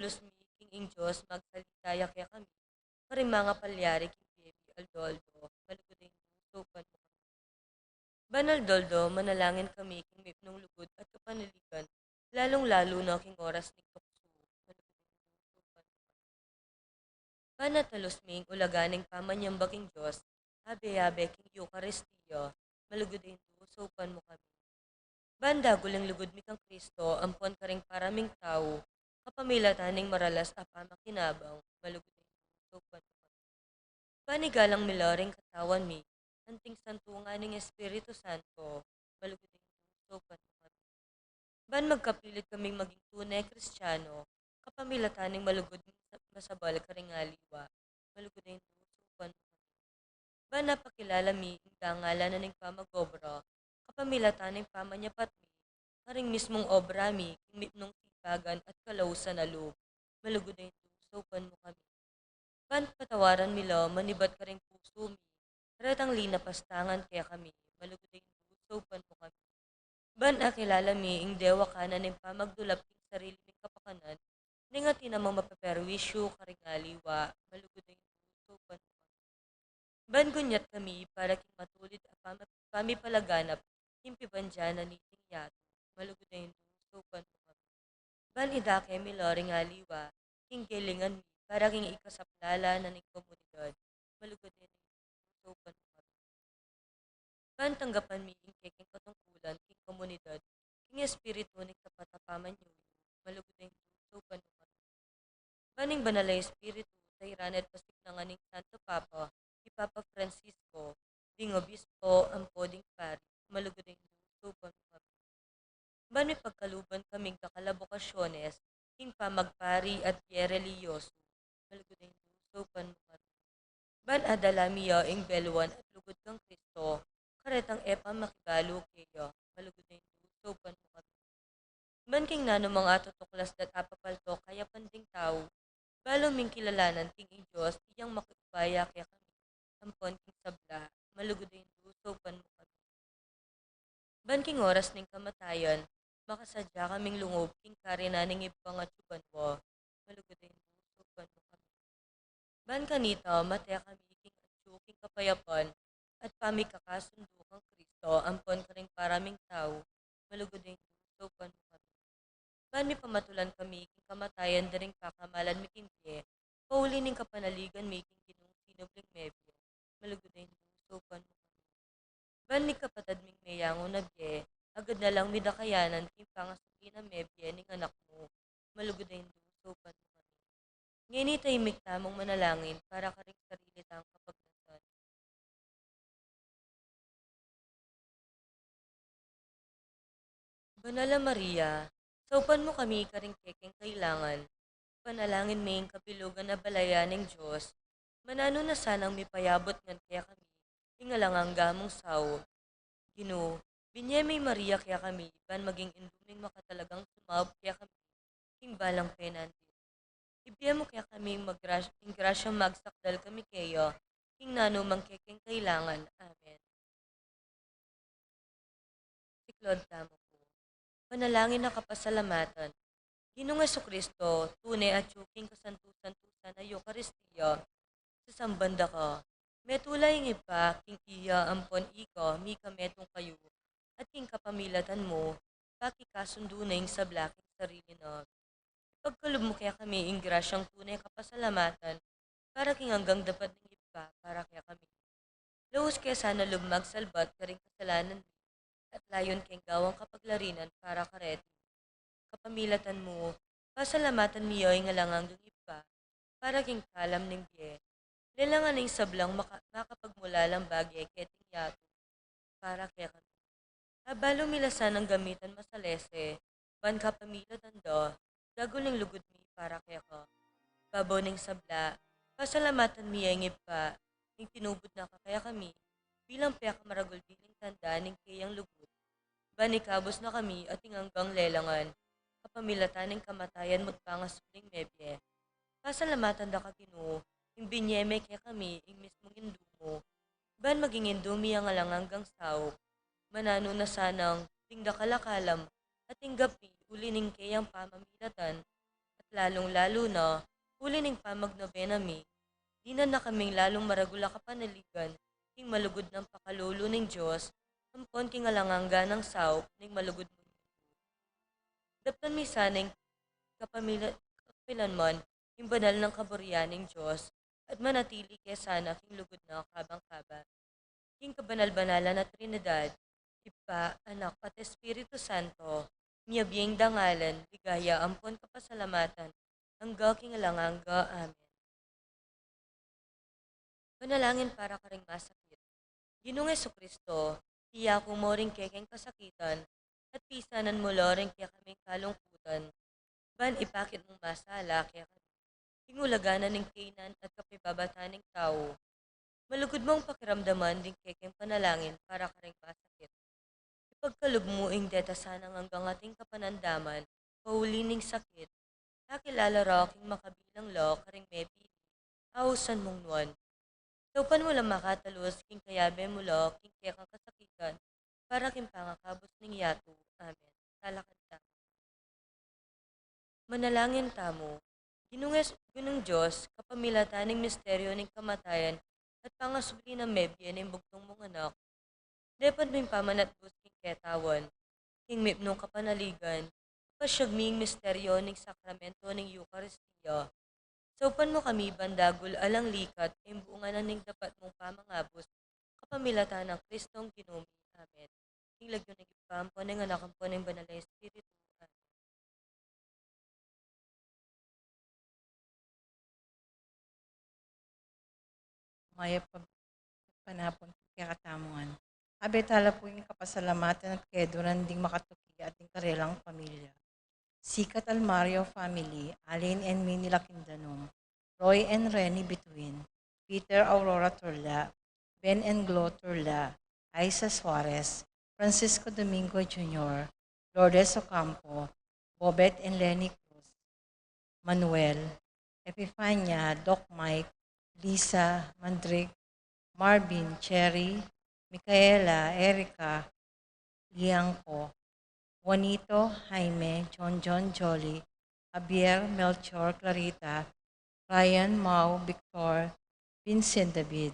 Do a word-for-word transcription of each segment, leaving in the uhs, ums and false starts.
Talus mi king ing Dios magsalita ya kekami karing mangapalyari king bie mi aldo-aldo, malugud a Indu, saupan mu kami. Ban aldo-aldo manalangin kami king mipnung lugud at kapanaligan, lalung-lalu na king oras ning tuksu, malugud a Indu, saupan mu kami. Ban atalus mi ing ulaga ning pamanyamba king Dios abe-abe king Eukaristia, malugud a Indu, saupan mu kami. Ban dagul ing lugud mi kang Kristo ampon karing para ming tau, kapamilatan ning maralas a pamakinabang, malugud a Indu, saupan mu kami. Ban igalang mi la ring katawan mi anting santungan ning Espiritu Santo, malugud a Indu, saupan mu kami. Ban magkapilit kaming maging tune Kristiano kapamilatan ning malugud ming sa-, masabal karing aliwa, malugud a Indu, saupan mu kami. Ban apakilala mi ing dangalan na ning pamag-obra kapamilatan ning pamanyapat mi karing mismung obra mi king mipnung tipagan at kalausan a lub, malugud a Indu, saupan mu kami. Ban patawaran mi la manibat karing pusu mi retang linapastangan kekami, malugud a Indu, saupan mu kami. Ban akilala mi ing dewakan na ning pamagdulap king sarili ming kapakanan ning atin namang mapeperwisyu karing aliwa, malugud a Indu, saupan mu kami. Ban gunyat kami para king matulid a pama-, pamipalaganap king pibandian na niting yatu, malugud a Indu, saupan mu kami. Ban idake mi la ring aliwa king gelingan mi para king ikasaplala na ning komunidad, malugud a Indu, saupan mu kami. Ban tanggapan mi ing kekeng katungkulan king komunidad king espiritu ning tapat a pamanyuyu, malugud a Indu, saupan mu kami. Ban ing Banal a Espiritu, tairan at pasiknangan ning Santo Papa, i Papa Francisco, ding obispo ampo ding pari, malugud a Indu, saupan mu kami. Ban mipagkaluban kaming dakal a bokasyones king pamagpari at bie relihiyosu, malugud a Indu, saupan mu kami. Ban adala mi ya ing beluan at lugud kang Kristo karetang e pa makibalu keya, malugud a Indu, saupan mu kami. Ban king nanu mang atutuklas dat apapaltok kayapan ding tau, balu ming kilalanan king ing Dios iyang makiupaya kekami ampon king sabla, malugud a Indu, saupan mu kami. Ban king oras ning kamatayan makasadya kaming lungub king karinan ning Ibpang atsu banua, malugud a Indu, saupan mu kami. Ban kanita mate kami king atsu king kapayapan at pamikakasundu kang Kristo ampon karing para ming tau, malugud a Indu, saupan mu kami. Ban mipamatulan kami king kamatayan da ring pakamalan mi king bie, pauli ning kapanaligan mi king Ginung sinubling mebie, malugud a Indu, saupan mu kami. Ban ning kapatad ming meyangu na bie, agad na lang mi da kayanan king pangasubli nang mebie ning Anak mu, malugud a Indu, saupan mu kami. Ngeni taimik tamung manalangin para karing sarili tang kapagnasan. Banal a Maria, saupan mu kami karing kekeng kailangan. Panalangin mi ing kabilugan a balayan ning Dios. Mananu na sanang mipayabut ngan kekami ing alang angga mung saup. Ginu, binie me i Maria kekami ban maging indu ming makatalagang sumaup kekami king balang penandit. Ibie mu kekami ing magras-, ing grasyang magsakdal kami keya king nanu mang kekeng kailangan. Amen. Siklaud tamu pu. Panalangin a kapasalamatan. Ginung Jesucristo, tune atyu king kasantu-santusan a Eukaristia, sasamban da ka. Metula ing Ibpa king iya ampon ika mika metung kayu, at king kapamilatan mu pakikasundu na ing sabla king sarili na. Ipagkalub mu kekami ing grasyang tune kapasalamatan para king anggang dapat ning Ibpa para kekami. Laus ke sana lub magsalbat karing kasalanan mi at layun keng gawang kapaglarinan para kareti. Kapamilatan mu, pasalamatan mi ya ing alang anggang Ibpa para king kalam ning bie. Lelangan ing sablang maka-, makapagmulalang bage keting yatu para kekami. Abalu mi la sanang gamitan masalese ban kapamilatan da dagul ing lugud mi para keka. Babo ning sabla, pasalamatan mi ya ing Ibpa ing tinubud na ka kekami bilang pekamaragul diling tanda ning keyang lugud. Ban ikabus na kami at ing anggang lelangan kapamilatan ning kamatayan mu't pangasubling mebie. Pasalamatan da ka Ginu, ing binie me kekami ing mismung indu mu, ban maging indu mi ing alang anggang saup. Mananu na sanang ding dakal a kalam at tinggap mi uli ning keyang pamamilatan at lalung-lalu na, uli ning pamagnobena mi, dinan na kaming lalung maragul a kapanaligan king malugud nang pakalulu ning Dios, ampon king alang angga nang saup ning malugud mung Daptan mi sana ing kapamila-, kapilanman ing banal nang kaburian ning Dios, at manatili ke sana king lugud na kabang-kaba. King kabanal-banalan a Trinidad, Ibpa, Anak, at Espiritu Santo, miyabie ing dangalan, ligaya, ampon kapasalamatan, angga king alang angga. Amen. Panalangin para karing masakit. Ginung Jesucristo, piyaku mu ring kekeng kasakitan, at pisanan mu la ring kekaming kalungkutan, ban ipakit mung masala kekami ing ulagan na ning kaynan at kapibabatan ning tau. Malugud mung pakiramdaman ding kekeng panalangin para karing masakit. Ipagkalub mu ing deta sanang anggang ating kapanandaman, pauli ning sakit. Dakila la king makabilang la karing mebie, ausan mung nuan. Saupan mu lang makatalus king kayabe mu la king kekang kasakitan, para king pangakabus ning yatu. Amen. Talakad tamu. Manalangin tamu. Ginung Es-, Ginung Dios, kapamilatan ning misteryo ning kamatayan at pangasubli nang mebie ning bugtung mung Anak, depat mu ing pamanatbus king ketawan, king mipnung kapanaligan, pasiag mi ing misteryo ning sakramento ning Eukaristia. Saupan mu kami ban dagul alang likat ing bunga na ning dapat mung pamangabus, kapamilatan nang Kristong Ginu mi. Amen. Ing lagyu ning Ibpa, ampon ning Anak, ampon ning Banal a Espiritu. Amen. Mayap a panapun kekatamu ngan. Abe tala pu ing kapasalamatan at keduran ding makatuki at ding karelang pamilya. Sikat Almario family, Alin and Minnie Lakindanum, Roy and Renny Bituin, Peter Aurora Turla, Ben and Glo Turla, Aiza Suarez, Francisco Domingo Junior, Lourdes Ocampo, Bobet and Lenny Cruz, Manuel, Epifania, Doc Mike, Lisa, Mandrick, Marvin, Cherry, Micaela, Erica, Liangco, Juanito, Jaime, John John, Jolly, Javier, Melchor, Clarita, Ryan, Mau, Victor, Vincent David,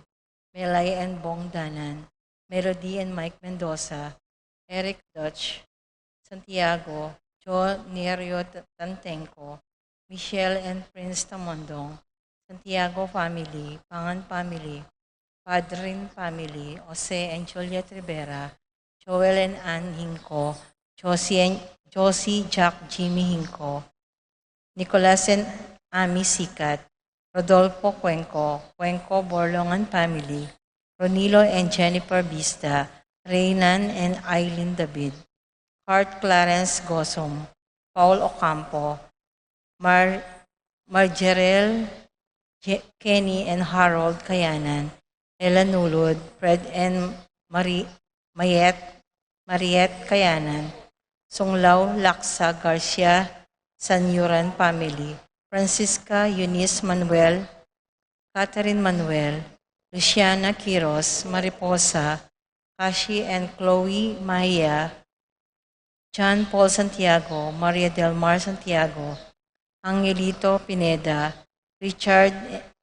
Melay and Bong Danan, Melody and Mike Mendoza, Eric Dutch, Santiago, Joe Nerio T-, Tantenco, Michelle and Prince Tamondong, Santiago family, Pangan family, Padrin family, Jose and Juliet Rivera, Joel and Ann Hinco, Josie and, Josie, Jack, Jimmy Hinco, Nicolas and Ami Sikat, Rodolfo Cuenco, Cuenco Borlongan family, Ronilo and Jennifer Vista, Reynan and Eileen David, Cart Clarence Gosum, Paul Ocampo, Mar-, Marjerel Je-, Kenny and Harold Kayanan, Ella Nulud, Fred and Mari-, Mayet, Mariet Kayanan, Sunglaw Laksa Garcia, Sanyuran family, Francisca Eunice Manuel, Catherine Manuel, Luciana Quiros, Mariposa, Kashi and Chloe Maya, John Paul Santiago, Maria Del Mar Santiago, Angelito Pineda, Richard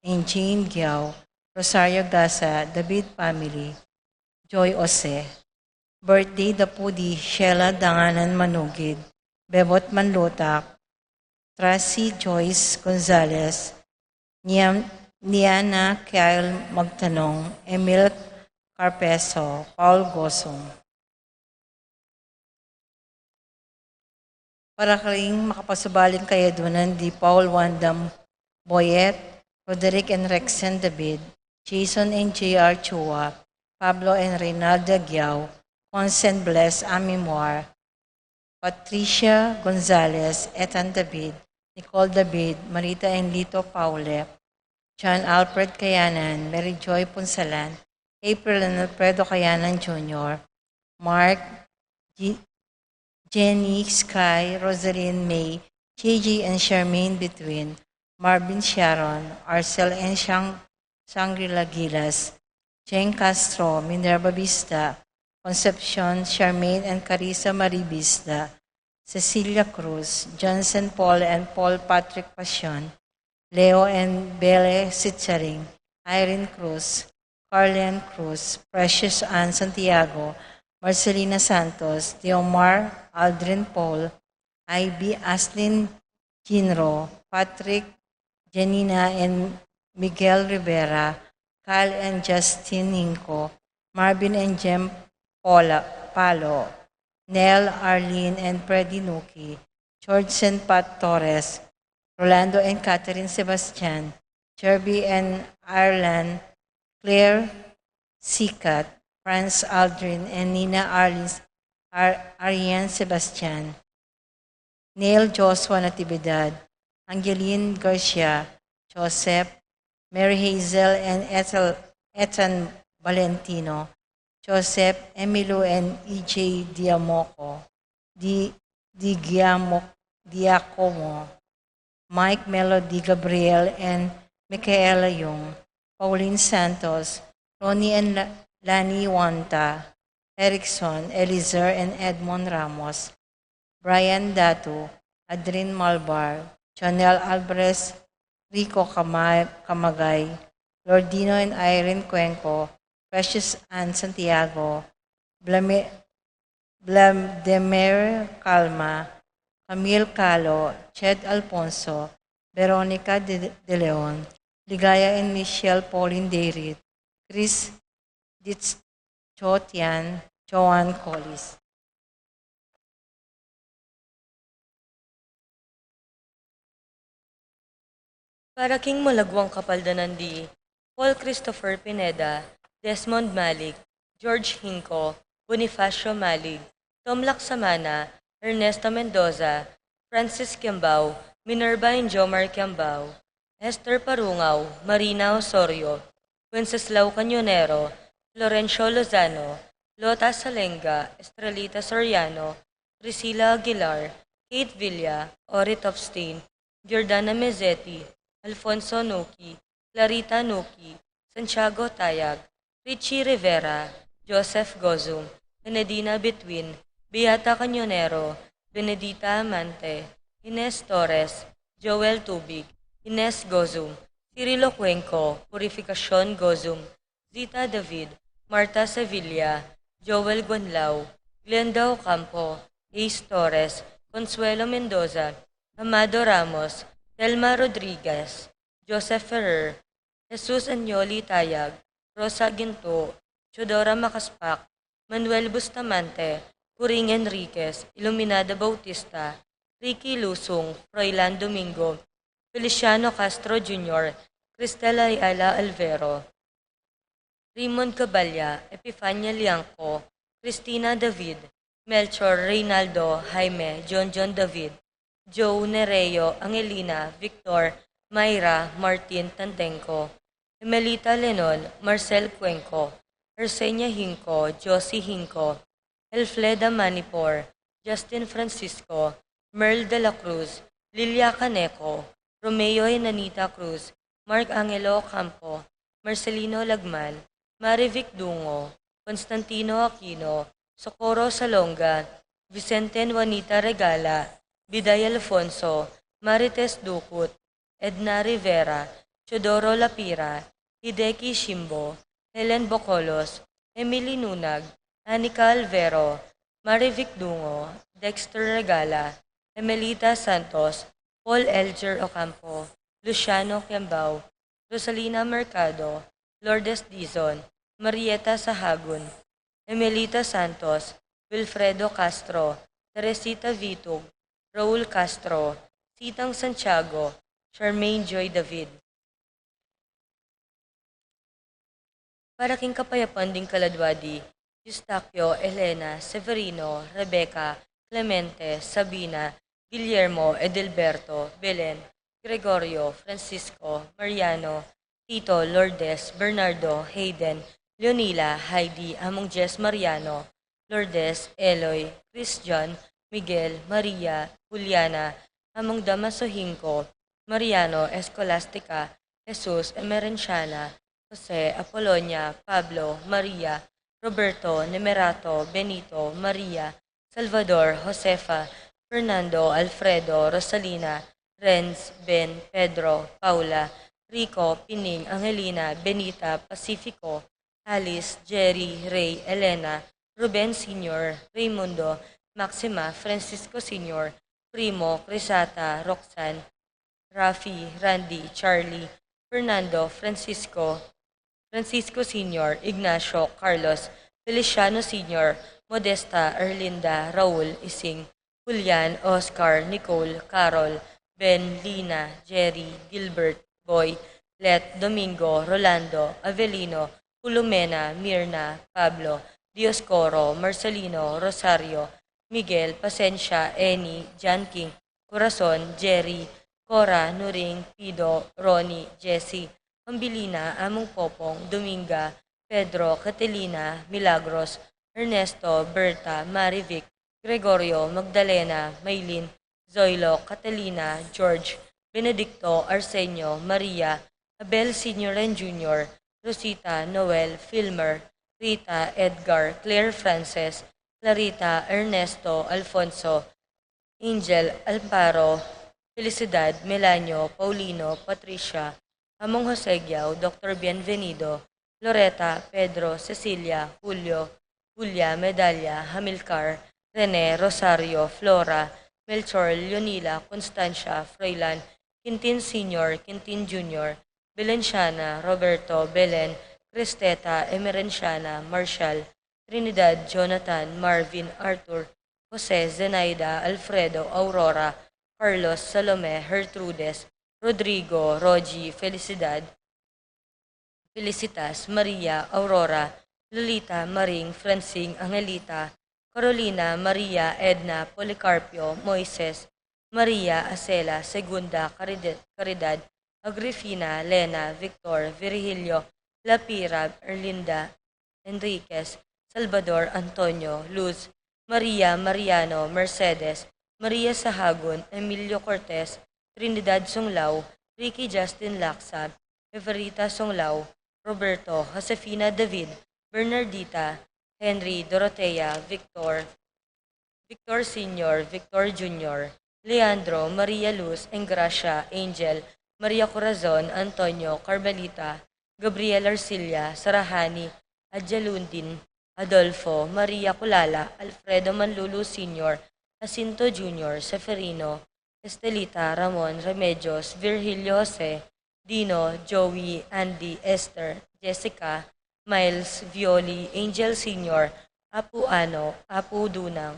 and Jane Giao, Rosario Gasa, David family, Joy Jose. Birthday da pu di Sheila Danganan Manugid, Bebot Manlutak, Tracy Joyce Gonzalez, Niam-, Niana Kyle Magtanong, Emil Carpeso, Paul Gosong. Para karing makapasubaling kayadunan di Paul Wandam Boyet, Roderick and Rexen David, Jason and J R Chua, Pablo and Reynalda Giao, Cons and Bless Amimwar, Patricia Gonzalez, Ethan David, Nicole David, Marita and Lito Paule, John Alfred Kayanan, Mary Joy Punsalan, April and Alfredo Kayanan Junior, Mark, G-, Jenny, Sky, Rosaline, May, J J and Charmaine Between, Marvin Sharon, Arcel and Shang-, Shangri-La Gilas, Jane Castro, Minerva Vista, Concepcion, Charmaine and Carissa Marie Vista, Cecilia Cruz, Johnson Paul and Paul Patrick Pasion, Leo and Bele Sitsaring, Irene Cruz, Carlen Cruz, Precious Ann Santiago, Marcelina Santos, Diomar Aldrin Paul, Ivy Aslin Jinro, Patrick, Janina and Miguel Rivera, Kyle and Justin Hinco, Marvin and Jem Paula, Palo, Nell, Arlene and Freddy Nuki, George Saint Pat Torres, Rolando and Catherine Sebastian, Jerby and Ireland, Claire Sikat, Franz Aldrin and Nina Arlene, Ar-, Ariane Sebastian, Neil Joshua Natividad, Angeline Garcia, Joseph, Mary Hazel and Ethel, Ethan Valentino, Joseph, Emilu and E J Diamoco, Di, Di Giamo-, Giacomo, Mike Melody Gabriel and Michaela Young, Pauline Santos, Ronnie and La-, Lani Wanta, Erickson, Elizer and Edmond Ramos, Brian Datu, Adrin Malbar, Jonel Alvarez, Rico Kama-, Kamagay, Lordino and Irene Cuenco, Precious Ann Santiago, Blame-, Vladimir Calma, Camille Calo, Ched Alfonso, Veronica De, De Leon, Ligaya and Michelle Pauline Dayrit, Chris Ditchotian, Joan Collis. Para king malagwang kapaldanan di Paul Christopher Pineda, Desmond Malik, George Hinco, Bonifacio Malik, Tom Laksamana, Ernesto Mendoza, Francis Kiambao, Minerva and Jomar Kiambao, Esther Parungaw, Marina Osorio, Wenceslao Cañonero, Florencio Lozano, Lota Salenga, Estrelita Soriano, Priscilla Aguilar, Kate Villa, Ori Topstein, Jordana Mezzetti, Alfonso Nuki, Clarita Nuki, Santiago Tayag, Richie Rivera, Joseph Gozum, Benedina Betwin, Beata Cañonero, Benedita Amante, Ines Torres, Joel Tubig, Ines Gozum, Cirilo Cuenco, Purificacion Gozum, Zita David, Martha Sevilla, Joel Guanlao, Glenda Ocampo, Ace Torres, Consuelo Mendoza, Amado Ramos, Telma Rodriguez, Joseph Ferrer, Jesus Anyoli Tayag, Rosa Ginto, Teodora Macaspac, Manuel Bustamante, Puring Enriquez, Iluminada Bautista, Ricky Lusung, Froilan Domingo, Feliciano Castro Junior, Cristel Ayala Alvero, Raymond Caballa, Epifania Liangco, Cristina David, Melchor Reynaldo Jaime, John John David, Joe Nereo, Angelina, Victor, Myra, Martin Tandenco, Emelita Lenon, Marcel Cuenco, Arsenia Hinco, Josie Hinco, Elfleda Manipor, Justin Francisco, Merl de la Cruz, Lilia Caneco, Romeo and Anita Cruz, Mark Angelo Ocampo, Marcelino Lagman, Marivic Dungo, Constantino Aquino, Socorro Salonga, Vicente and Juanita Regala, Biday Alfonso, Marites Ducut, Edna Rivera, Teodoro Lapira, Hideki Shimbo, Helen Bocolos, Emily Nunag, Anika Alvero, Marivic Dungo, Dexter Regala, Emelita Santos, Paul Elger Ocampo, Luciano Kiambao, Rosalina Mercado, Lourdes Dizon, Marieta Sahagun, Emelita Santos, Wilfredo Castro, Teresita Vitug, Raul Castro, Sitang Santiago, Charmaine Joy David. Para king kapayapan ding kaladwa di Eustaquio, Elena, Severino, Rebecca, Clemente, Sabina, Guillermo, Edilberto, Belen, Gregorio, Francisco, Mariano, Tito, Lourdes, Bernardo, Hayden, Leonila, Heidi, Among Jess Mariano, Lourdes, Eloy, Christian, Miguel, Maria, Juliana, Among Damaso Hinco, Mariano, Escolastica, Jesus, Emerenciana, Jose, Apolonia, Pablo, Maria, Roberto, Nemerato, Benito, Maria, Salvador, Josefa, Fernando, Alfredo, Rosalina, Renz, Ben, Pedro, Paula, Rico, Pining, Angelina, Benita, Pacifico, Alice, Jerry, Ray, Elena, Ruben Senior, Raymundo, Maxima, Francisco Senior, Primo, Crisata, Roxanne, Rafi, Randy, Charlie, Fernando, Francisco, Francisco Senior, Ignacio, Carlos, Feliciano Senior, Modesta, Erlinda, Raul, Ising, Julian, Oscar, Nicole, Carol, Ben, Lina, Jerry, Gilbert, Boy, Let, Domingo, Rolando, Avelino, Filomena, Mirna, Pablo, Dioscoro, Marcelino, Rosario, Miguel, Pasensia, Eni, John King, Corazon, Jerry, Cora, Nuring, Pido, Ronnie, Jessie, Ambilina, Among Popong, Dominga, Pedro, Catalina, Milagros, Ernesto, Berta, Marivic, Gregorio, Magdalena, Maylin, Zoilo, Catalina, George, Benedicto, Arsenio, Maria, Abel Senior and Junior, Rosita, Noel, Filmer, Rita, Edgar, Claire, Frances, Clarita, Ernesto, Alfonso, Angel, Amparo, Felicidad, Melanio, Paulino, Patricia, Among Jose Giao, Doctor Bienvenido, Loreta, Pedro, Cecilia, Julio, Julia, Medalia, Hamilcar, Rene, Rosario, Flora, Melchor, Leonila, Constancia, Froilan, Quintin Senior, Quintin Junior, Belenciana, Roberto, Belen, Cristeta, Emerenciana, Marshall, Trinidad, Jonathan, Marvin, Arthur, Jose, Zenaida, Alfredo, Aurora, Carlos, Salome, Gertrudes, Rodrigo, Rogie, Felicidad, Felicitas, Maria, Aurora, Lolita, Maring, Francine, Angelita, Carolina, Maria, Edna, Policarpio, Moises, Maria, Acela, Segunda, Carid-, Caridad, Agrifina, Lena, Victor, Virgilio, Lapira, Erlinda, Enriquez, Salvador, Antonio, Luz, Maria, Mariano, Mercedes, Maria Sahagun, Emilio Cortez, Trinidad Sunglao, Ricky Justin Laksa, Everita Sunglao, Roberto, Josefina David, Bernardita, Henry, Dorotea, Victor, Victor Senior, Victor Junior, Leandro, Maria Luz, Engracia, Angel, Maria Corazon, Antonio, Carmelita, Gabriel Arcilla, Sarahani, Adjalundin, Adolfo, Maria Culala, Alfredo Manlulu Senior, Jacinto Junior, Seferino, Estelita, Ramon, Remedios, Virgilio Jose, Dino, Joey, Andy, Esther, Jessica, Miles, Violi, Angel Senior, Apu Ano, Apu Dunang,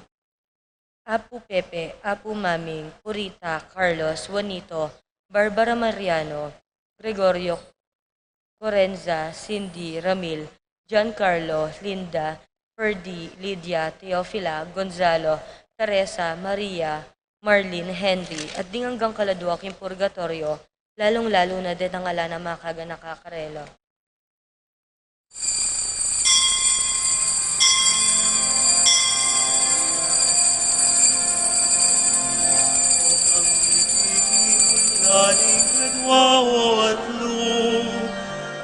Apu Pepe, Apu Maming, Purita, Carlos, Juanito, Barbara Mariano, Gregorio, Corenza, Cindy, Ramil, Giancarlo, Linda, Ferdy, Lydia, Teofila, Gonzalo, Teresa, Maria, Marlene, Henry, at ding anggang kaladua king purgatoryo, lalung-lalu na detang ala nang makaganaka karela.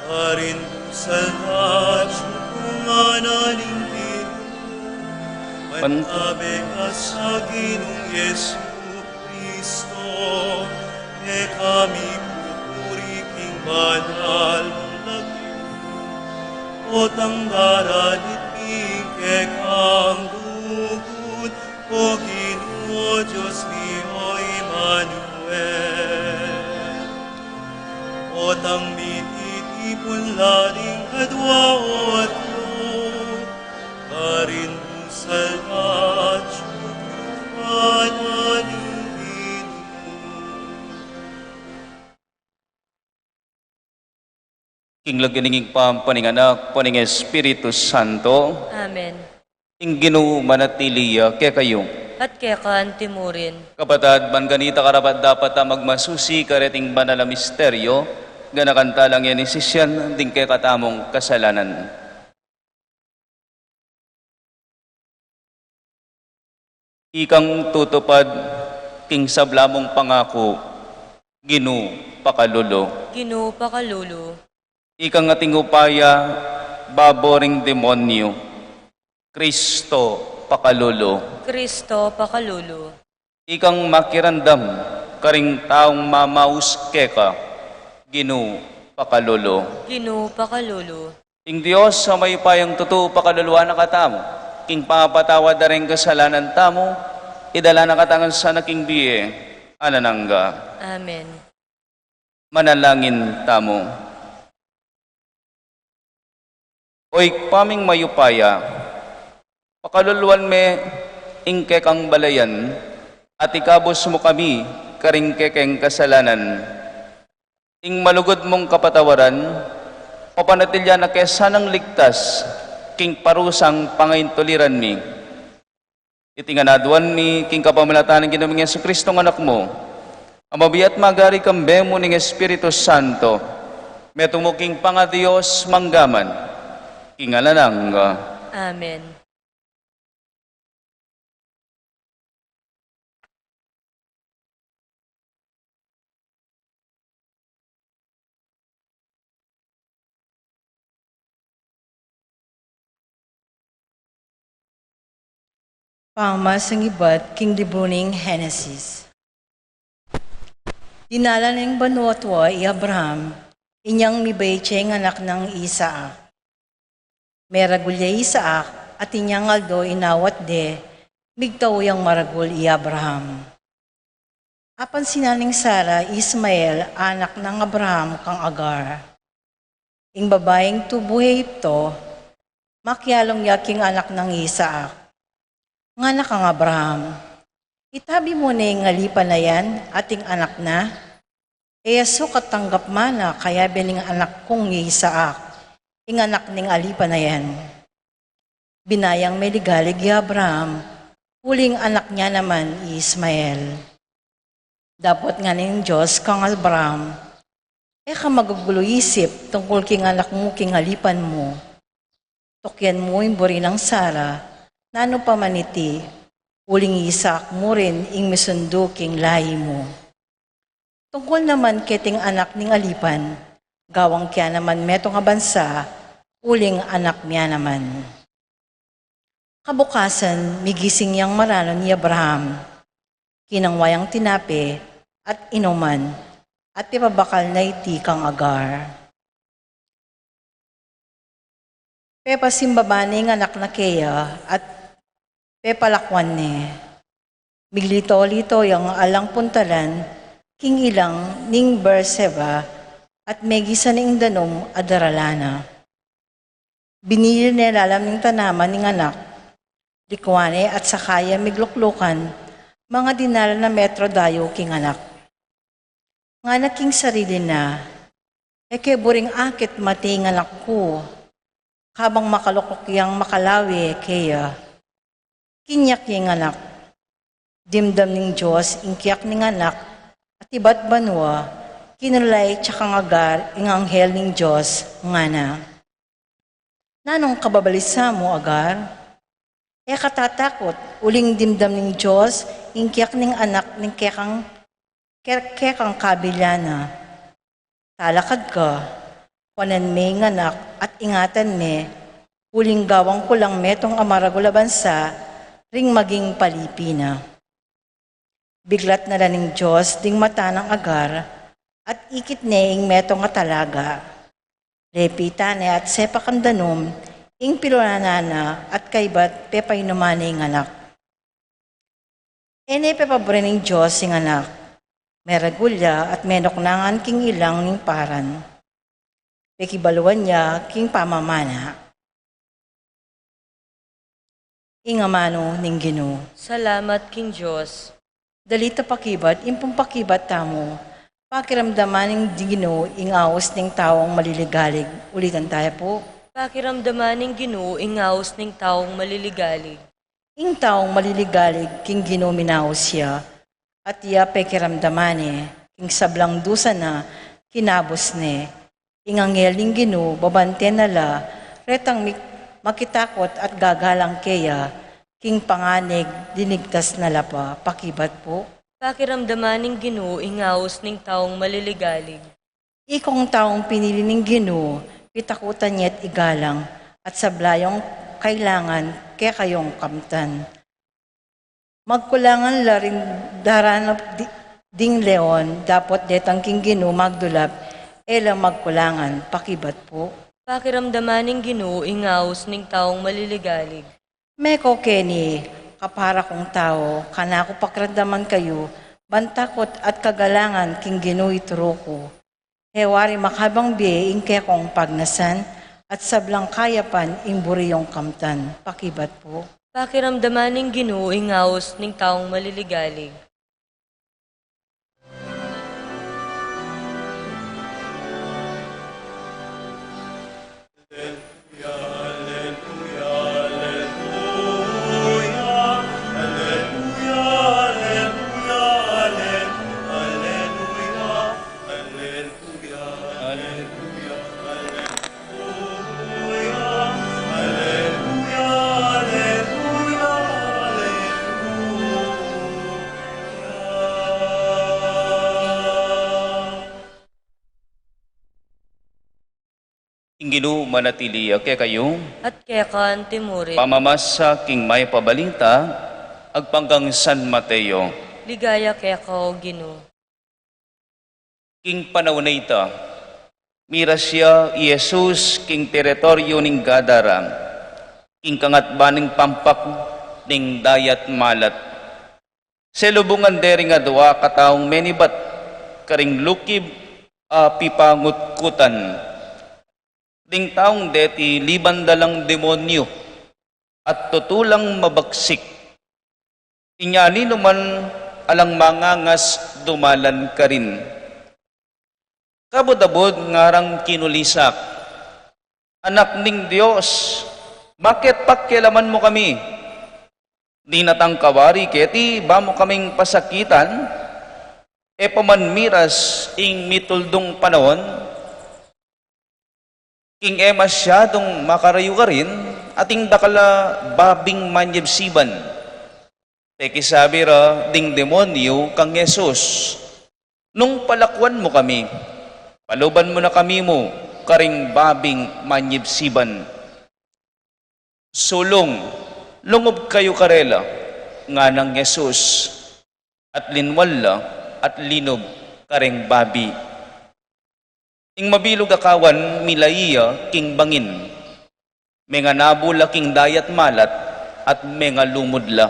Karin saldachu kung analingin. Mantabe ka sa Ginung Jesu Kristo, e kami pupuri king banal mung lagyu. O tang daralit mi kekang lugud, O Ginu, Dios mi, O Emmanuel. O tang mititipun laling kadwa o atlu, karin saldachu kung analingin. King lagyu ning Ibpa, ampo ning Anak, ampo ning Espiritu Santo. Amen. Ing Ginu manatili ya kekayu. At keka antimurin. Kapatad, ban kanita karapat-dapat a magmasusi kareting banal a misteryo, ganakan tala ngening sisian ding kekatamung kasalanan. Ikang tutupad king sabla mung pangaku, Ginu, pakalulu. Ginu, pakalulu. Ikang ating upaya babo ring demonyu, Kristo, pakalulu. Kristo, pakalulu. Ikang makiramdam karing taung mamaus keka, Ginu, pakalulu. Ginu, pakalulu. Ing Dios a mayupayang tutu pakaluluan na katamu, king pamapatawad da ring kasalanan tamu, idala na katamu sana king bie alang angga. Amen. Manalangin tamu. O Ibpa ming mayupaya, pakaluluan me ing kekang balayan, at ikabus mu kami karing kekeng kasalanan. Ing malugud mung kapatawaran, papanatilian na ke sanang ligtas king parusang pangaintuliran mi. Iti ngan aduan mi king kapamilatan ning Ginu ming Jesucristo, Anak mu, a mabie at magari kambe mu ning Espiritu Santo, metung mu king pangaDios mangga man king alang angga. Amen. Pamamasang ibat king libru ning Henesis. Dinala ning banua tua i Abraham, inyang mibait ya ing anak nang Isaac. Meragul ya i Isaac, at inyang aldo inawat de, migtau yang maragul i Abraham. Apansinan ning Sara i Ismael, anak nang Abraham, kang Agar, ing babaing tubu Egipto, makialung ya king anak nang Isaac. Ngana kang Abraham, "Itabi mu ne ing alipan a yan at ing anak na?" E ya sukat tanggap man a kayabe ning anak kung i Isaac, ing anak ning alipan a yan. Binayang meligalig i Abraham, uling anak nia naman i Ismael. Dapot ngana ning Dios kang Abraham, "E ka magugulu isip tungkul king anak mu king alipan mu. Tukyan mu ing buri nang Sara, nanu pa man iti, uling i Isaac mu rin ing misundu king lahi mu. Tungkul naman keting anak ning alipan, gawang kea naman metung a bansa, uling anak mia naman." Kabukasan, migising yang maranon i Abraham. Kinangwa yang tinape at inuman, at pepabakal na iti kang Agar. Pepasimbaba ne ing anak na keya at pepalakuan ne. Miglito-lito yang alang puntalan king ilang ning Beerseba at megisan ne ing danum a daralan na. Binilil ne lalam ning tanaman ing anak. Likuan ne at saka ya migluklukan, manga dinalan a metro dayu king anak. Ngana king sarili na, "E ke buring akit mate ing anak ku." Kabang makalukluk yang makalawe keya, kinyak ya ing anak. Dimdam ning Dios ing kiyak ning anak, at ibat banua, kinulay ya kang Agar ing anghel ning Dios, ngana, "Nanung kababalisa mu, Agar? E ka tatakut, uling dimdam ning Dios ing kiyak ning anak ning kekang, ke-, kekang kabilyan na. Talakad ka, kuanan me ing anak at ingatan me, uling gawang ku lang metung a maragul a bansa ring maging palipi na." Biglat na la ning Dios ding mata nang Agar, at ikit ne ing metung a talaga. Lepitan ne at sepakan danum ing pilunan na, at kaybat pepainuman ne ing anak. E ne pepaburi ning Dios ing anak. Meragul ya at menuknangan king ilang ning Paran. Pekibaluan ya king pamamana. Ing amanu ning Ginu. Salamat king Dios. Dalit a pakibat, ing pung pakibat tamu. Pakiramdaman ning Ginu ing aus ning taung maliligalig. Ulitan taya pu. Pakiramdaman ning Ginu ing aus ning taung maliligalig. Ing taung maliligalig king Ginu minaus ya, at ya pekiramdaman ne, king sablang dusa na kinabus ne. Ing anghel ning Ginu babante na la, retang mi-, makitakut at gagalang keya, king panganeg linigtas na la pa. Pakibat pu. Pakiramdaman ning Ginu ing aus ning taung maliligalig. Ikong taung pinili ning Ginu, pitakutan ye at igalang, at sabla yung kailangan kekayung kamtan. Magkulangan la ring daranap di-, ding leon, dapot detang king Ginu magdulap, e la magkulangan, pakibat pu. Pakiramdaman ning Ginu ing aus ning taung maliligalig. Meko keni, kapara kung tau, kanaku pakiramdaman kayu, ban takut at kagalangan king Ginu i turu ku. E wari makabang bie ing kekong pagnasan, at sablang kayapan ing buri yung kamtan, pakibat pu. Pakiramdaman ning Ginu ing aus ning taung maliligalig. Ing Ginu manatili ya kekayu. At keka naman murin. Pamamasa king Mayap a Balita agpang kang San Mateo. Ligaya keka, O Ginu. King panaun a ita, miras ya i Jesus king teritoryu ning Gadara, king kangatban ning pampak ning Dayat Malat. Selubungan de ring adua kataung menibat karing lukib a pipangutkutan. Ding taung deti liban da lang demonyu at tutu lang mabaksik. Inya ninuman alang mangangas dumalan karin. Kabud-abud ngarang kinulisak, "Anak ning Dios, bakit pakialaman mu kami? Dinatang ka wari keti ba mu kaming pasakitan?" E pa man miras ing mituldung panaun, king e masyadung makarayu karin, ating dakal a babing manyibsiban. Pekisabi ra ding demonyu kang Jesus, "Nung palakuan mu kami, paluban mu na kami mu karing babing manyibsiban." "Sulung, lungub kayu karela," nganang Jesus, at linwal la at linub kareng babi. Ing mabilug a kawan milai ya king bangin, menganabul la king Dayat Malat at mengalumud la.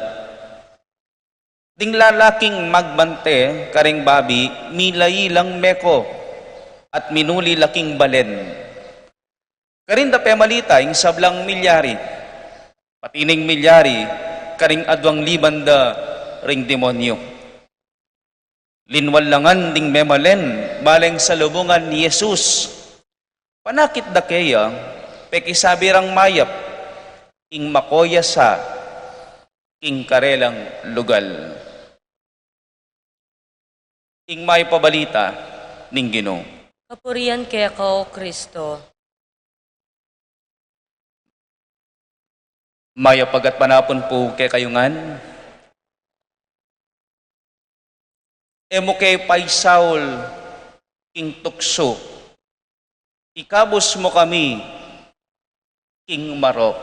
Ding lalaking magbante kareng babi milai lang meko at minuli la king balen. Karin da pemalita ing sablang milyari, pati ning milyari karing aduang liban da ring demonyu. Linwal la ngan ding memalen, baleng salubungan ni Jesus. Panakit da keya, pekisabi rang mayap, ing mako ya sa king karelang lugal. Ing mayap a balita ning Ginu. Kapurian keka, O Kristo. Mayap a gatpanapun pu kekayu ngan. E mu ke paisaul king tuksu, ikabus mu kami king marok.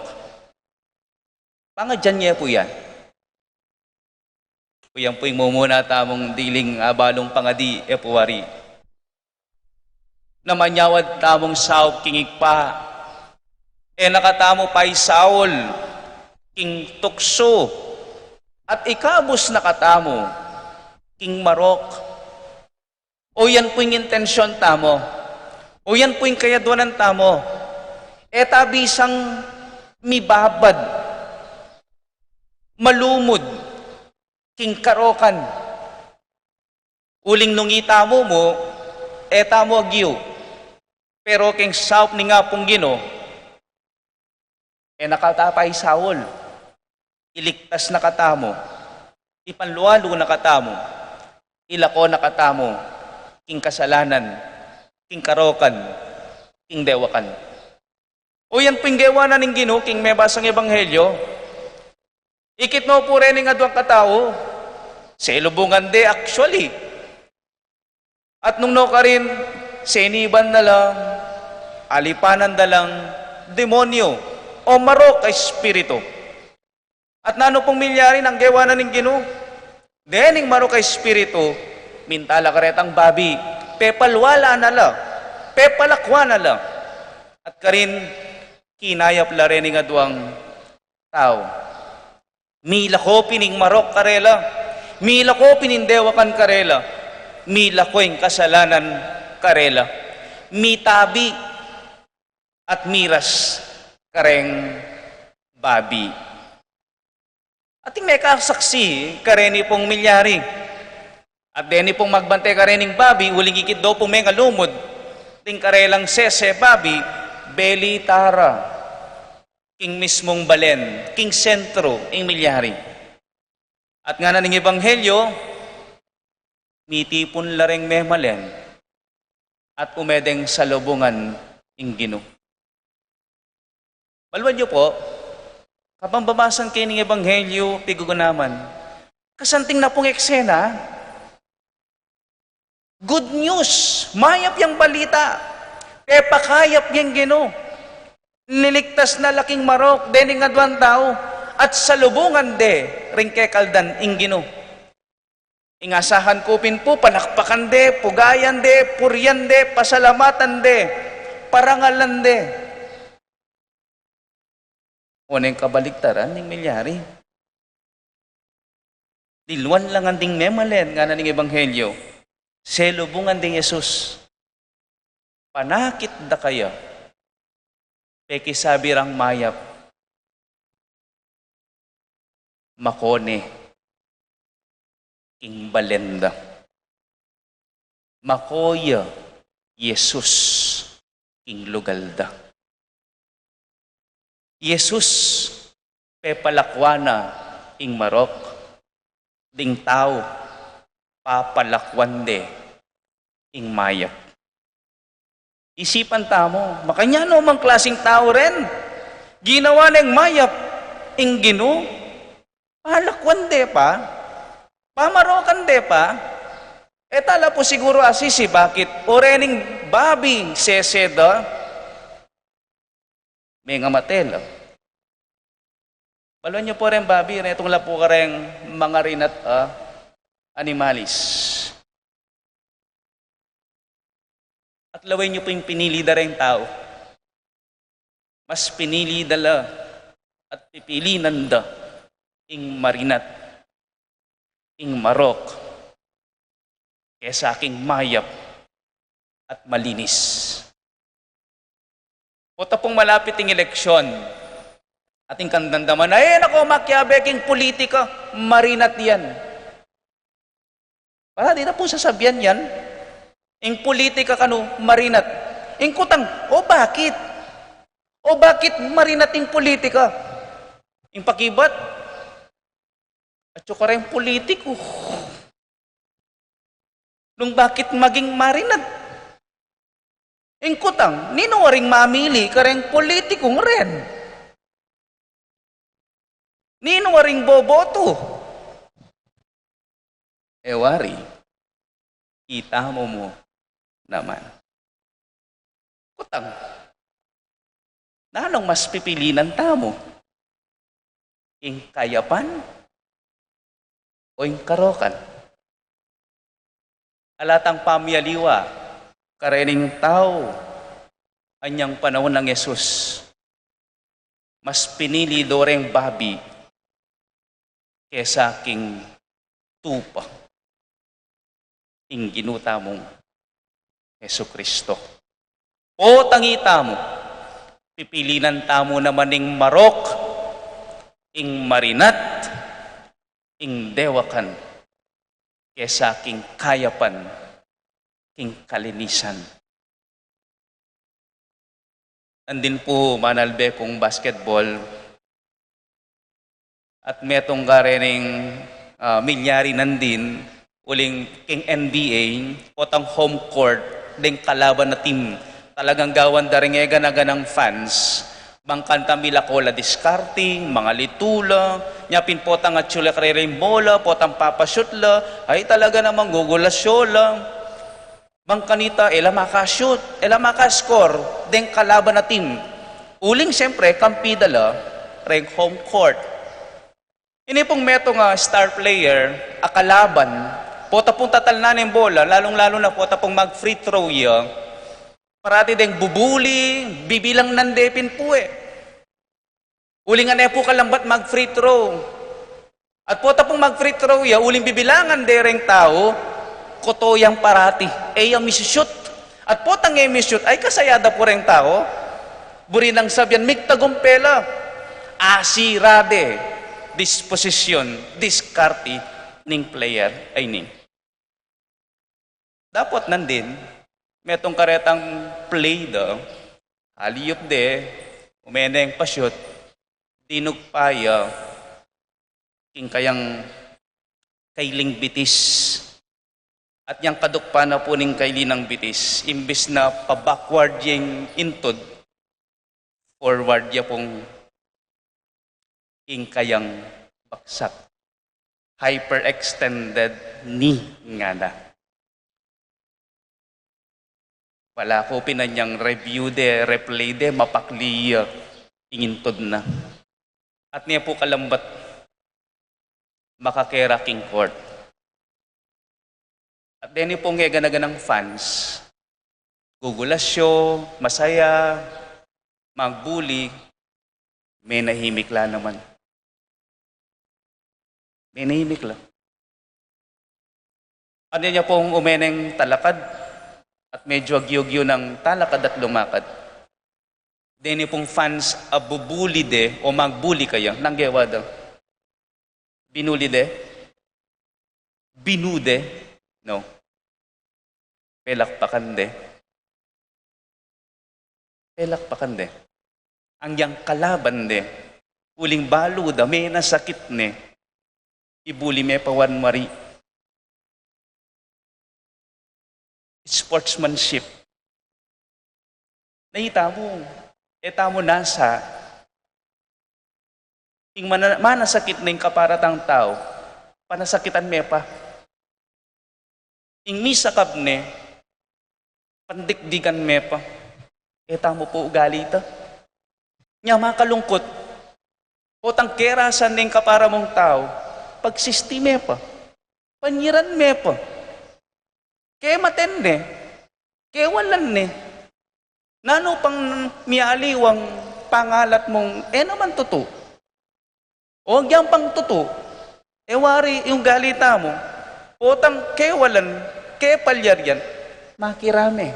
Pangadyan ye pu ya. Pu yan pu ing mumuna tamung diling abalung pangadi, e pu wari. Na manyawad tamung saup king Ibpa, e na katamu paisaul king tuksu, at ikabus na katamu king marok. O yan pu ing intensyon tamu. O yan pu ing kayadwanan tamu. E ta bisang mibabad, malumud king karokan. Uling nung itamu mu, e tamu agyu. Pero king saup ning Apung Ginu, e na katamu paisaul. Iligtas na katamu. Ipanlualu na katamu. Ilako na katamu king kasalanan, king karokan, king dewakan. O yan pu ing gewa na ning Ginu king mebasang ebanghelyo. Ikit no pu reng aduang katau, selubungan de actually. At nung nukarin, seniban na lang, alipanan da lang demonyu o marok a espiritu. At nanu pung milyari nang gewa na ning Ginu? Dening marok a espiritu, minta la karetang babi, pepalwalan na la, pepalakwan na la. At karin, kinayap la rening aduang tau. Milako pin ing marok karela, milako pin ing dewakan karela, milako ing kasalanan karela, mitabi at miras kareng babi. Ating mekasaksi kareni pung milyari. At deni pung magbante karening babi, uling ikit do pung mengalumud ding karelang sese babi, belita ra king mismung balen, king sentro ing milyari. At ngana ning ebanghelyo, mitipun la reng memalen at ume deng salubungan ing Ginu. Baluan yu po, kapambabasan ke ning ebanghelyo, pigugunaman, kasanting na pung eksena, good news, mayap yang balita, pepakayap yang Ginu. Niligtas na la king marok dening aduang tau, at salubungan de ring kekaldan ing Ginu. Ing asahan ku pin pu, palakpakan de, pugayan de, purian de, pasalamatan de, parangalan de. O neng kabaliktaran ning milyari. Diluan la ngan ding memalen, ngana ning ebanghelyo, selubungan deng Jesus. Panakit da kaya, pekisabi rang mayap, mako ne king balen da. Mako ya Jesus king lugal da. Jesus, pepalakwan na ing marok, ding tau, papalakwan de ing mayap. Isipan tamu, makanyan no mang klasing tau ren, ginawa neng mayap ing Ginu, palakwan de pa, pamarokan de pa. E tala pu siguru asisi, bakit? O rening babi sese da, mengamate la. Baluan yu po reng babi, retung la pu kareng mangarinat a animalis. At lawen yu pu ing pinili da reng tau. Mas pinili da la at pipilinan da ing marinat, ing marok, kesa king mayap at malinis. Pota pung malapit ing eleksyon, ating kandandaman, "Ay, nako, makiabe king politika, marinat yan." Para di na pu sasabian yan, ing politika kanu, marinat. Ing kutang, o bakit? O bakit marinat ing politika? Ing pakibat, atyu kareng politiku, nung bakit maging marinat? Ing kutang, ninu waring mamili kareng politikung ren? Ninu waring boboto? E wari, kita mu mu naman. Kutang, nanung mas pipilinan tamu? Ing kayapan o ing karokan? Ala tang pamialiwa karening tau anyang panaun nang Jesus. Mas pinili do reng babi kesa king tupa, ing Ginu tamung Jesucristo. Potang itamu, pipilinan tamu naman ing marok, ing marinat, ing dewakan, kesa king kayapan, king kalinisan. Nandin pu manalbe kung basketball. At metung karening, ah, milyari nandin, uling king N B A, potang home court, deng kalaban a team. Talagang gawan da ring egana-ganang fans. Bang kanita milako la diskarte, mangalitu la, nya pin potang atyu la kareng bola, potang papashoot la, ay talaga namang gugulasyo la. Bang kanita, e la makashoot, e la makascore, deng kalaban a team. Uling siyempre, kampi da la reng home court. Ini pung metung a star player, a kalaban, pota pung tatalnan ing bola, lalung-lalu na pota pung mag-free throw ya, parati deng bubuli, bibilangnan de pin pu e. Uling e ne pu kalambat mag-free throw. At pota pung mag-free throw ya, uling bibilangan de reng tau, koto yang parati, e ya misi-shoot. At potang e misi-shoot, ay kasaya da pu reng tau. Buri nang sabian, migtagumpe la. Asira de disposisyun, diskarte ning player, ay ning. Dapot nandin, metung karetang play da, aliyup de, ume neng pa-shoot, dinugpa ya king kayang kailing bitis. At yang kadugpa na pu ning kailing bitis, imbis na pa-backward yang intud, forward ya pung ing kayang baksak. Hyperextended knee ngana. Wala ku pin anyang review de, replay de, mapakli ya ing intud na. At ne pu kalambat makakera king court. At deni pung e gana-ganang fans, gugulasyo, masaya, magbuli, menahimik la naman. Menahimik la. Anya pung ume neng talakad at medyo agyu-agyu nang talakad at lumakad. Deni pung fans a bubuli de o magbuli kaya, nanu ing gewa da? Binuli de? Binu de? No. Pelakpakan de. Pelakpakan de. Anyang kalaban de. Uling balu da, menasakit ne. Ibuli me pa wanwari. Sportsmanship. Nanu ita mu, e ta mu nasa. Ing mana-, manasakit na ing kapara tang tau, panasakitan me pa. Ing misakab ne, pandikdikan me pa. E ta mu pu ugali ta. Nya makalungkut, potang kerasan ne ing kapara mung tau, pagsisti me pa. Panyiran me pa. Kematen ne, kewalan ne. Nanu pang mialiwang pangalat mung e naman tutu? O agyang pang tutu, e wari ing ugali tamu, potang kewalan, kepalyarian, makirame.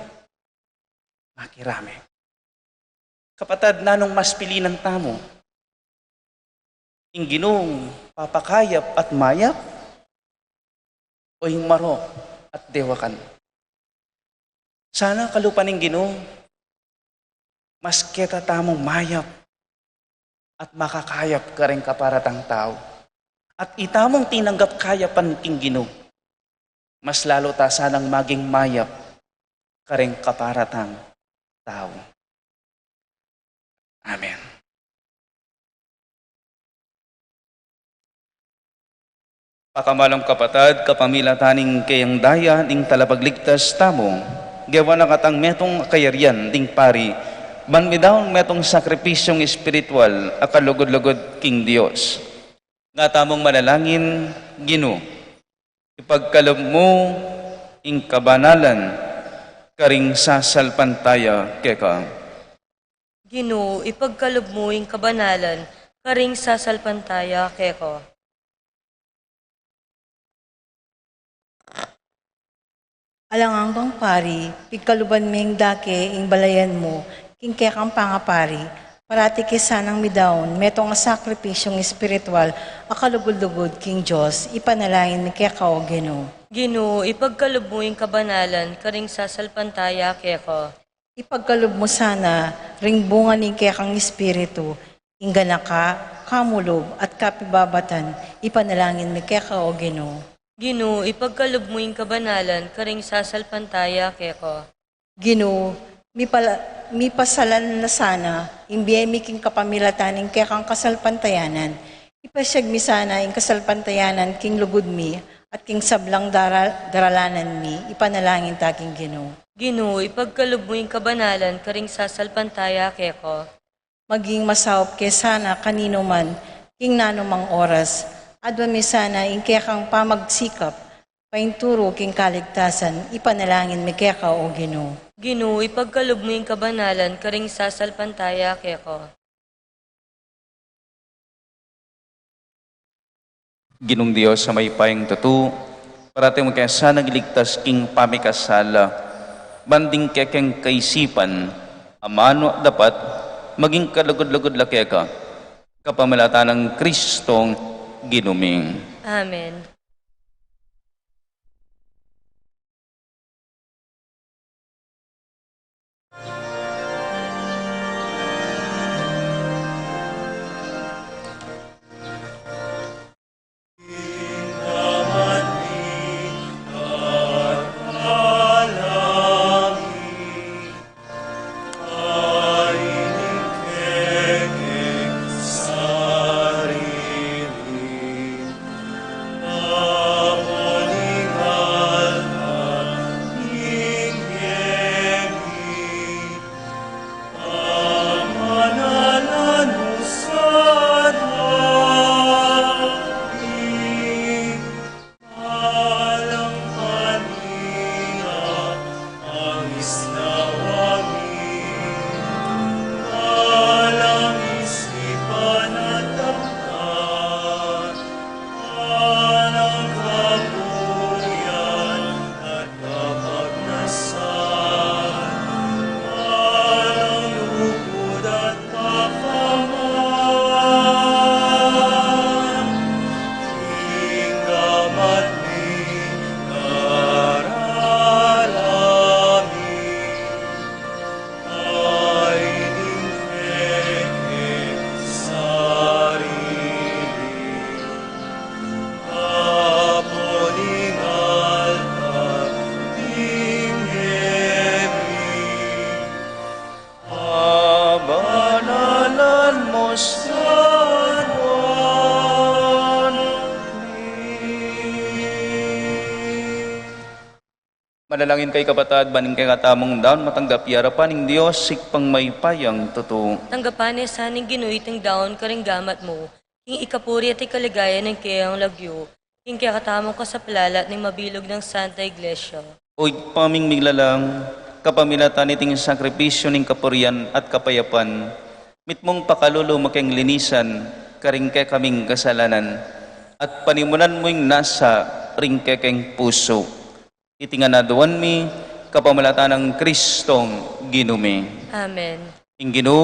Makirame. Kapatad, nanung mas pilinan tamu? Ing Ginung papakayap at mayap, o ing marok at dewakan? Sana kalupa ning Ginu, mas keta tamung mayap at makakayap karing kapara tang tau. At itamung tinanggap kayapan king Ginu, mas lalu ta sanang maging mayap karing kapara tang tau. Amen. Pakamalum kapatad, kapamilatan ning kayang daya ning talapagligtas tamu, gewa na katang metung a kayarian ding pari, ban midaun metung sakripisyung espiritual a kalugud-lugud king Dios. Nga tamung manalangin, Ginu, ipagkalub mu ing kabanalan karing sasalpantaya keka. Ginu, ipagkalub mu ing kabanalan karing sasalpantaya keka. Alang anggang pari, pigkaluban ming dake ing balayan mu king kekang pangapari, parati ke sanang midaun metung a sakripisyung espiritual a kalugud-lugud king Dios, ipanalangin mi keka, o Ginu. Ginu, ipagkalub mu ing kabanalan karing sasalpantaya keka. Ipagkalub mu sana ring bunga ning kekang Espiritu, ing ganaka, kamulub, at kapibabatan, ipanalangin mi keka, o Ginu. Ginu, ipagkalub mu ing kabanalan karing sasalpantaya keka. Ginu, mipala-, mipasalan na sana ing bie mi king kapamilatan ning kekang kasalpantayanan. Ipasyag mi sana ing kasalpantayanan king lugud mi at king sablang dara-, daralanan mi, ipanalangin ta king Ginu. Ginu, ipagkalub mu ing kabanalan karing sasalpantaya keka. Maging masaup ke sana kaninuman king nanumang oras, Aduan mi sana ing kekang pamagsikap, painturu king kaligtasan, ipanalangin mi keka, O Ginu. Ginu, ipagkalub mu ing kabanalan karing sasalpantaya keka. Ginung Dios a mayupayang tutu, parati mu ke sanang iligtas king pamikasala, ban ding kekeng kaisipan, amanu at dapat, maging kalugud-lugud la keka, kapamilatan nang Kristong Ginu mi. Amen. Kabanalan mu sa amin. Manalangin kayu, kapatad, ban ing kekatamung daun matanggap ya arapan ning Dios, Ibpang mayupayang tutu. Tanggapan na sa ning Ginu iting daun karing gamat mu, king ikapuri at ikaligaya ning keyang lagyu, king kekatamung kasaplalan at ning mabilug nang Santa Iglesia. O Ibpa ming miglalang, kapamilatan niting sakripisyu ning kapurian at kapayapan, mitmung pakalulu mu keng linisan karing kekaming kasalanan, at panimunan mu ing nasa ring kekeng pusu. Iti ngan aduan mi, kapamilatan nang Kristong Ginu mi. Amen. Ing Ginu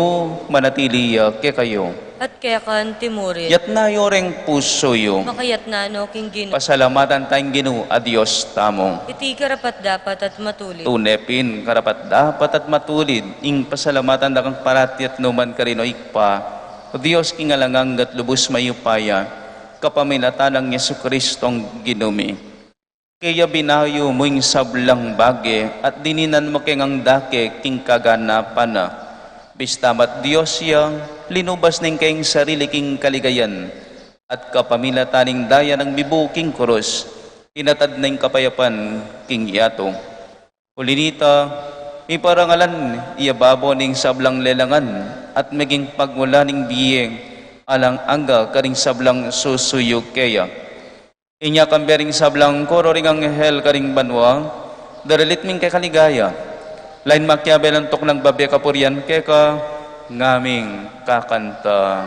manatili ya kekayu. At keka naman murin. Iyatas yu reng pusu yu. Makayatas no king Ginu. Pasalamatan taya ing Ginu a Dios tamu. Iti karapat-dapat at matulid. Tune pin karapat-dapat at matulid ing pasalamatan da kang parati at nukarin man, O Ibpa, Dios king alang angga at lubus mayupaya, kapamilatan nang Jesucristong Ginu mi. Kaya binayu mu ing sablang bage at dininan mu keng angga ke king kaganapan na. Bista mat Dios ya, linubas ne ing kayang sarili king kaligayan, at kapamilatan ning daya nang mibu king krus, inatad ne ing kapayapan king yatu. Uli nita, miparangalan ya babo ning sablang lelangan at meging pagmulan ning bie alang angga karing sablang susuyu keya. Inya kambe ring sablang koro ring anghel karing banua, daralit ming keka ligaya. Lain makiabe lantok nang babie kapurian keka, ngaming kakanta.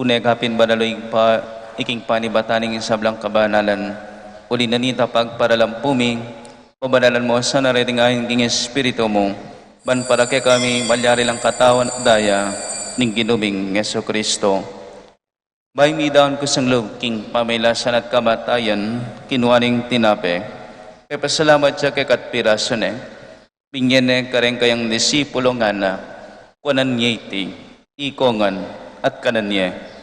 Tune ka pin banal, o Ibpa, ika ing panibatan ning sablang kabanalan. Uli na nita pagparalampu mi, pabanalan mu sana reting ain king Espiritu mu, ban para kekami malyari lang katawan at daya ning Ginu ming Jesucristo. Bayu midaun kusang lub king pamagkasakit at kamatayan, kinua neng tinape, pepasalamat ya keka at pirasu ne, binie ne kareng kayang disipulo, ngana: Kuanan ye iti, ikong ngan, at kanan ye.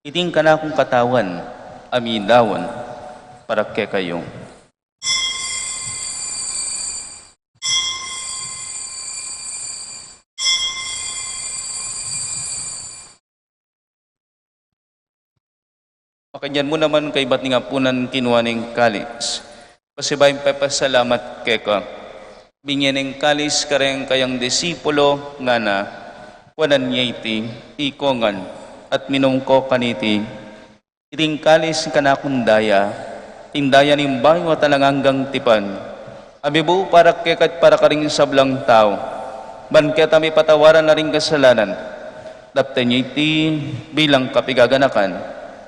Iti ing kanakung katawan a midaun para kekayu. Makanyan mu naman kaybat ning apunan, kinua neng kalis, pasibayu ing pepasalamat keka, binie neng kalis kareng kayang disipulo, ngana: Kuanan ye iti, ikong ngan, at minum ko kaniti. Iti ing kalis ning kanakung daya, ing daya ning bayu at alang anggang tipan, a mibuu para keka at para karing sablang tau, ban keta mipatawaran la ring kasalanan. Daptan ye iti bilang kapigaganakan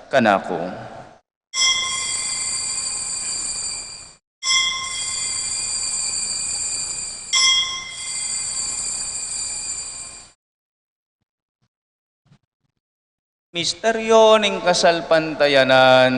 kanaku. Misteryo ning kasalpantayanan.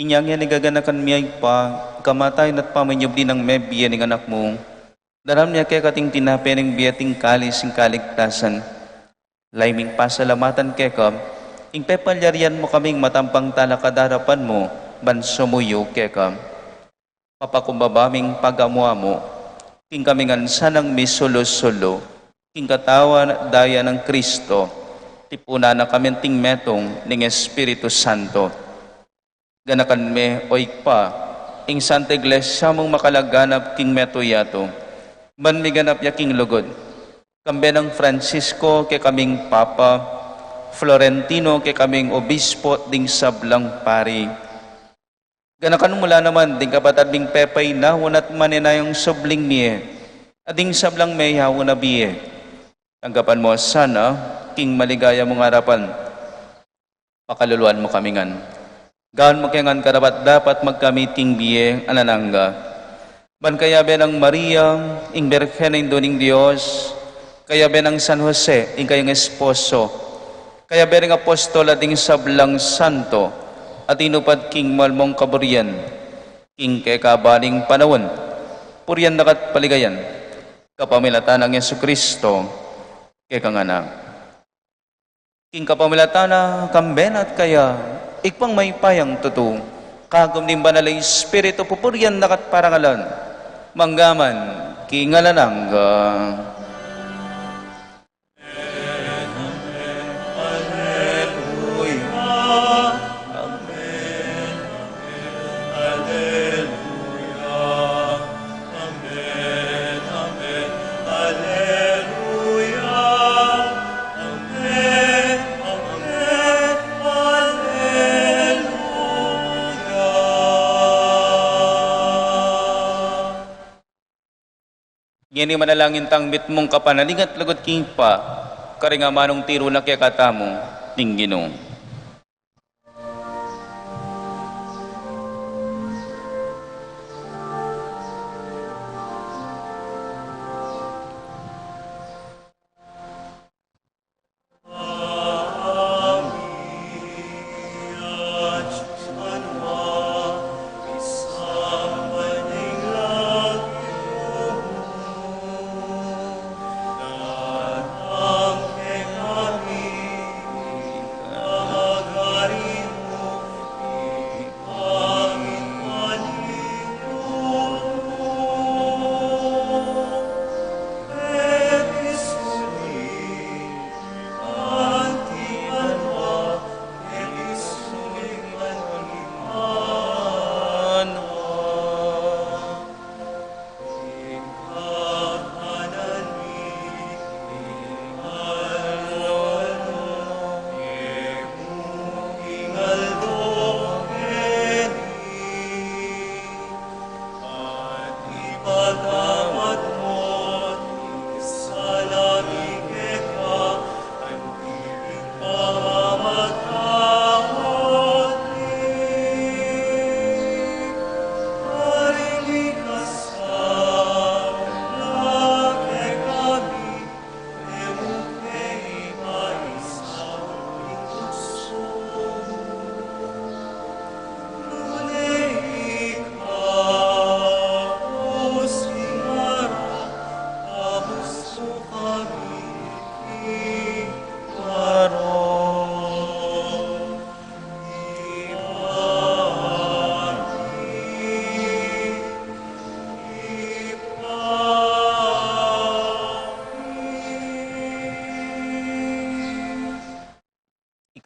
Inyang yan igaganakan mi, Ibpa, ing kamatayan at pamanyubli nang mebie ning Anak mu. Daraun mi keka iting tinape ning bie at ing kalis ning kaligtasan. Lalu ming pasalamatan keka ing pepalyarian mu kaming matampang talakad king arapan mu ban sumuyu keka. Papakumbaba ming pagamu-amu king kami ngan sanang misulu-sulu king katawan at daya nang Kristo, tipunan na kami anting metung ning Espiritu Santo. Ganakan me, o Ibpa, ing Santa Iglesia mung makalaganap king metung yatu, ban miganap ya king lugud. Kambe nang Francisco kekaming Papa, Florentino kekaming Obispo, ding sablang pari. Ganakan mu la naman ding kapatad ming pepainawa at manenayang subling mie, at ding sablang meyaun a bie. Tanggapan mu sana king maligaya mung arapan. Pakaluluan mu kami ngan. Gawan mu ke ngan karapat-dapat magkamit king bie alang angga. Ban kayabe nang Maria, ing Birhen a Indu ning Dios, kayabe nang San Jose, ing kayang esposo, kayabe ring apostol at ding sablang santo, a tinupad king mal mung kaburian, king kekabaling panaun, purian da ka at paligayan, kapamilatan nang Jesucristo, kekang Anak. King kapamilatan na, kambe na at kaya, Ibpang mayupayang tutu, kagum ning Banal a Espiritu, pupurian da ka at parangalan, mangga man king alang angga. Amen. Aleluya. Amen. Amen. Aleluya. Amen. Amen. Aleluya. Ngeni manalangin tang mitmung kapanaling at lugud king Ibpa, karing amanung tiru na kekatamu ning Ginu.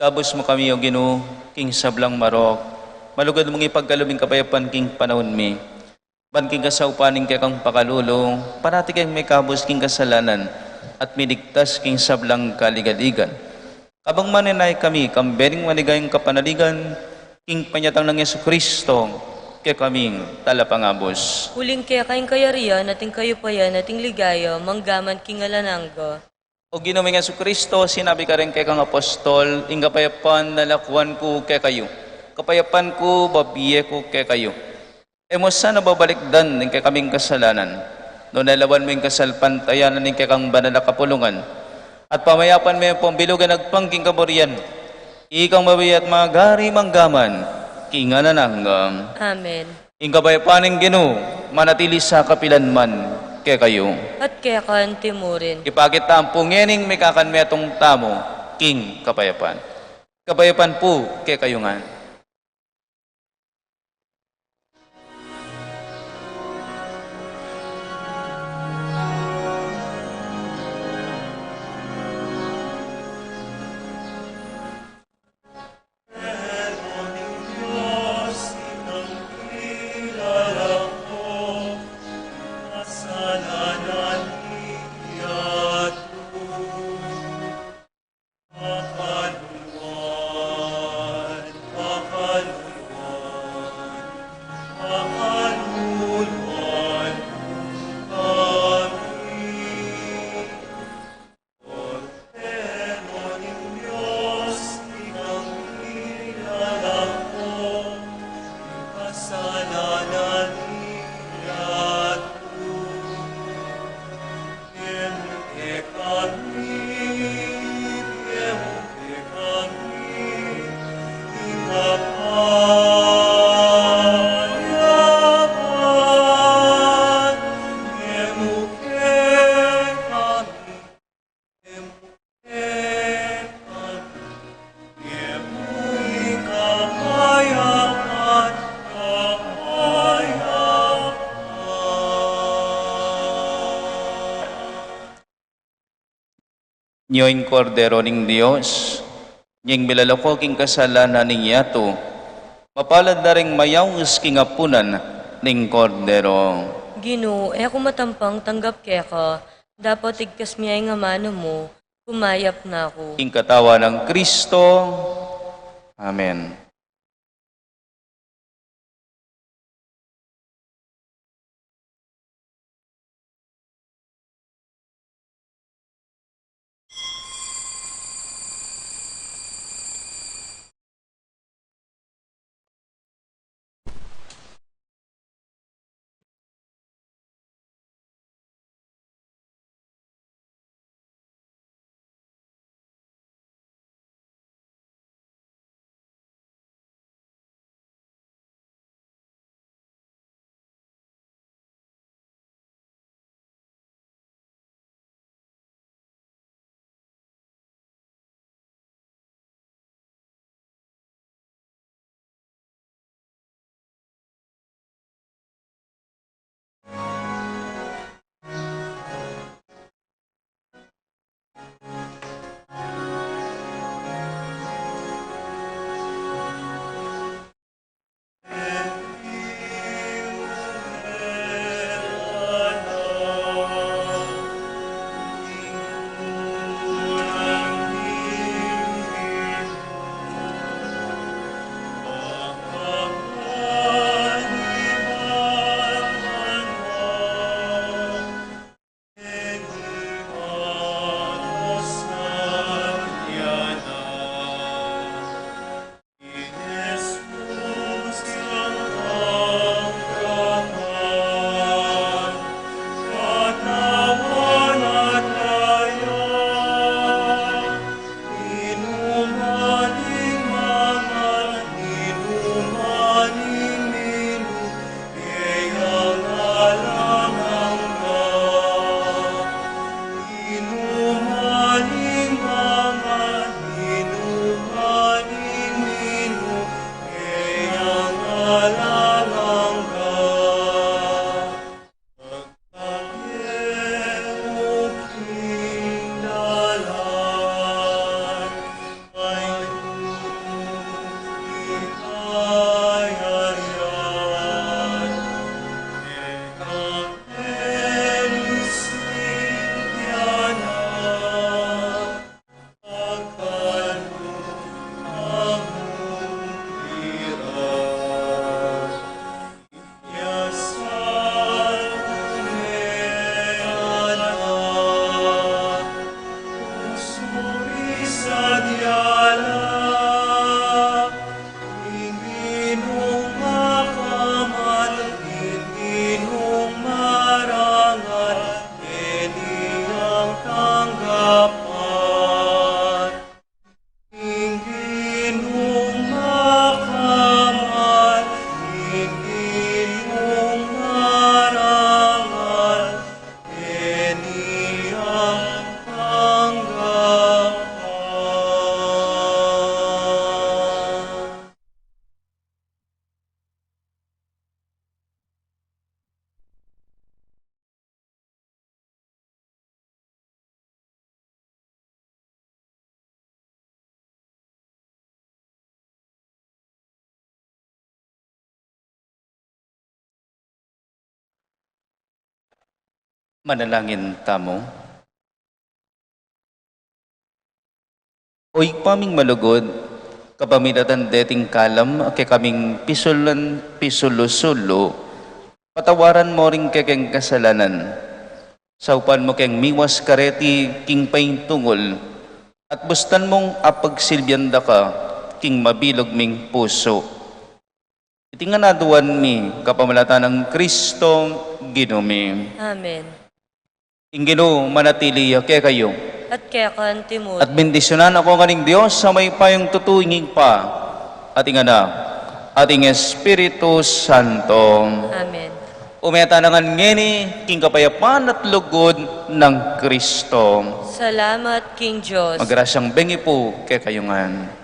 Ikabus mu kami, O Ginu, king sablang marok. Malugud mung ipagkalub ing kapayapan king panaun mi. Ban king kasaupan ning kekang pakalulu, parati keng mekabus king kasalanan at miligtas king sablang kaligaligan. Kabang manenaya kami, kambe ning maligayang kapanaligan, king panyatang nang Jesucristo, kekaming talapangabus. Uling keka ing kayarian at ing kayupayan at ing ligaya, manggaman king alang angga. O Ginu ming Jesucristo, sinabi mu kareng kekang apostol, ing kapayapan lakwan ku kekayu, kapayapan ku bibie ku kekayu. E mu sana babalikdan ing kekaming kasalanan, nune lawan mu ing kasalpantayanan ning kekang banal a kapulungan, at pamayapan me pung bilug agpang king kaburian. Ikang mabie at magari manggaman king alang angga. Amen. Ing kapayapan ning Ginu manatili sa kapilan man kekayu. At keka antimurin. Ipakit tamu pu ngening mikakanmetung tamu king kapayapan. Kapayapan pu kekayu ngan. Nyo ing Kordero ning Dios, nying milalako king kasalanan ning yatu. Mapalad da ring mayaus king apunan ning Kordero. Ginu, e ku matampang tanggap keka, dapot igkas mu ya ing amanu mu, kumayap na ku. Ing katawan nang Kristo. Amen. Manalangin tamu. O Ibpa ming malugud, kapamilatan deting kalam a kekaming pisulan, pisulu-sulu, patawaran mu ring kekeng kasalanan. Saupan mu keng miwas kareti king paintungul, at bustan mung apagsilbian da ka king mabilug ming pusu. Iti ngan aduan mi kapamilatan nang Kristo Ginu mi. Amen. Ing Ginu manatili ya kekayu. At keka naman. At bendisyunan na kayu ngan ning Dios a mayupayang tutu, ing Ibpa, at ing Anak, at ing Espiritu Santo. Amen. Ume tana ngan ngeni king kapayapan at lugud nang Kristo. Salamat king Dios. Magrasyang bengi pu kekayu ngan.